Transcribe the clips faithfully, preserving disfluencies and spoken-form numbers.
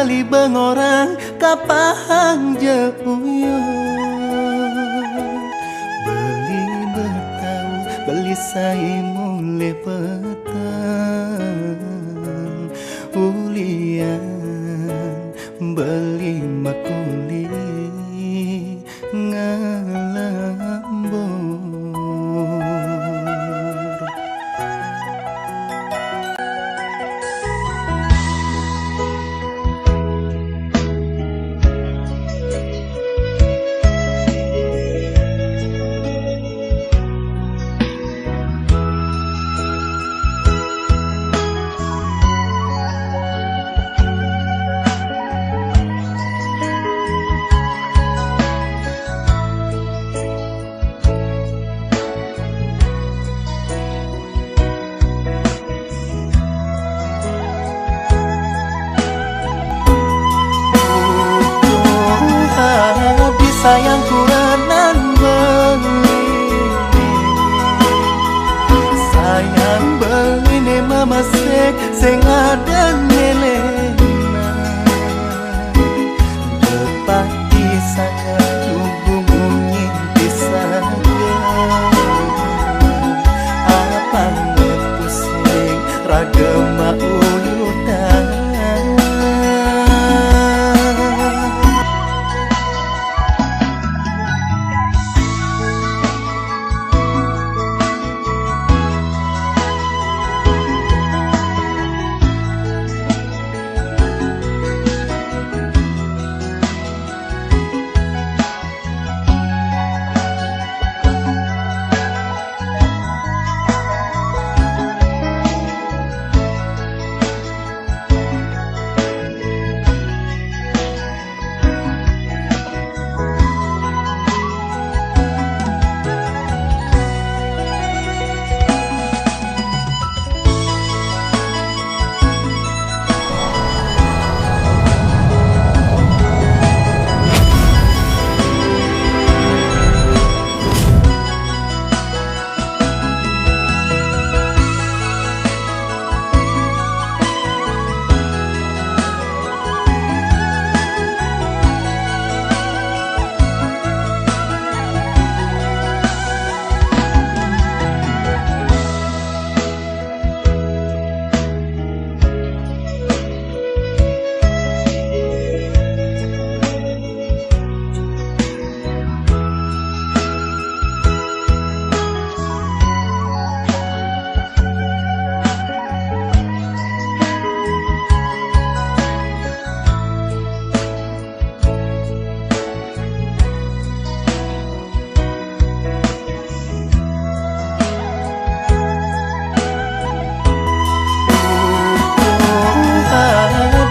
Beli bengorang kapahang je uyuh. Beli betau, beli sai mulih petang. Ulian beli makuli ngalambur. Disayang kuranan beli, sayang beli ne mamasek sing ada nelena. Depati sangat tubuh munyi di saga. Apang pusing raga mauyutan.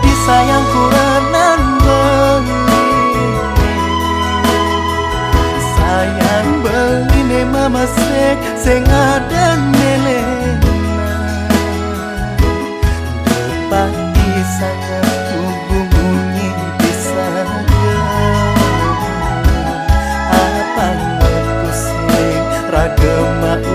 Disayang kuranan beli, sayang beli ne mamasek sing ada nelena. Depati sangat tubuh munyi di saga. Apang pusing raga mau